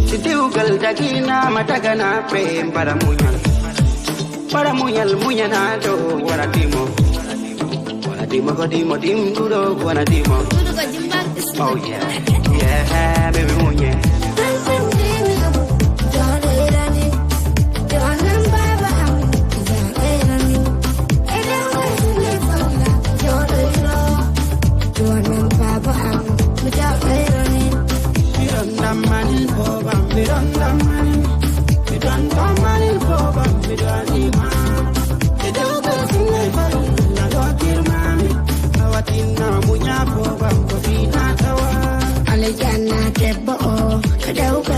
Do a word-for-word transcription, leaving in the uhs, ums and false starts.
Si dewgal daginaama daganaaɓe mbaɗa muñal. Mbaɗa muñal muñanaaɗo wara dimo. Wara dimo ko dimo dimɗuɗo wara dimo. Oh yeah, yeah, baby muñe. Aljanna debbo o, ko dewgal